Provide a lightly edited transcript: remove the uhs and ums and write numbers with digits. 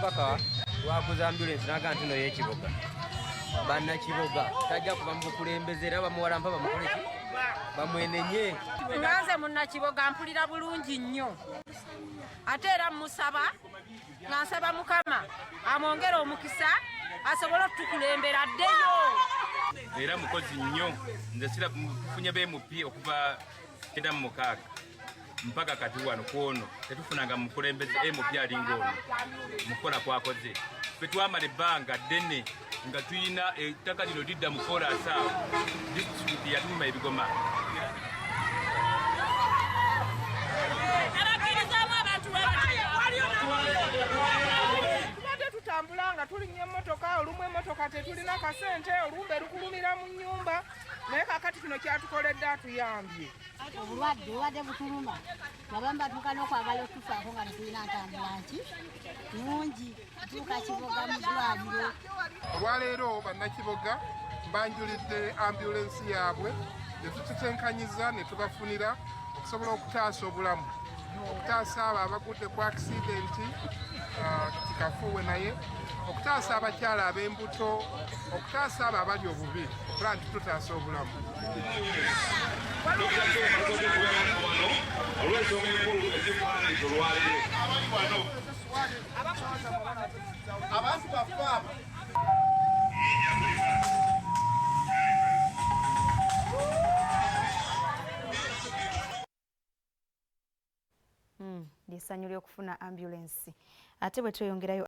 Omubaka lwaguza ambulensi naga nti no yekiboga bannakiboga tajja kuva mu bukulembeze era bamuwalampa bamukoleki bamwenenye. Nga nze munnakiboga mpulira bulungi nnyo, ate era musaba nga nsaba Mukama amwongere omukisa asobole okutukulembera addeyo. Era mukozi nnyo. Nze sirafunye ba MP okuva 96 mpaka kati wano kwono tetufunanga mukulembeze MP alinga ono mukukola kwakoze. Ffe twamala ebbanga ddene nga tuyina ettaka lino lidda mu koolaasi awo, disitulikiti yatuma ebigoma. Abakkirizaamu abantu. Tubadde tutambula nga tulinnya emmotoka, olumu emmotoka tetulina kasente, olumbe lukulumira mu nnyumba, naye kakati kino kyatukoledde, atuyambye. Obulwadde bubadde butuluma nga bamu batuuka n'okwagala otufaako nga tetulina ntambula nki nungi tuuka Kiboga mu ddwaliro. Olwaleero bannakiboga mbanjulidde ambulensi yaabwe gye tutetenkanyiza ne tubafunira okusobola okutaasa obulamu, okutaasa abo abagudde ku akisidenti kikafuuwe, naye okutaasa abakyala ab'embuto, okutaasa abo abali obubi, okulaba nti tutaasa obulamu. Olw'ensonga enkulu ezikuwandiisa olwaleero abantu baffe abo. Lyessanyu ly'okufuna ambulensi. Ate bwe tweyongerayo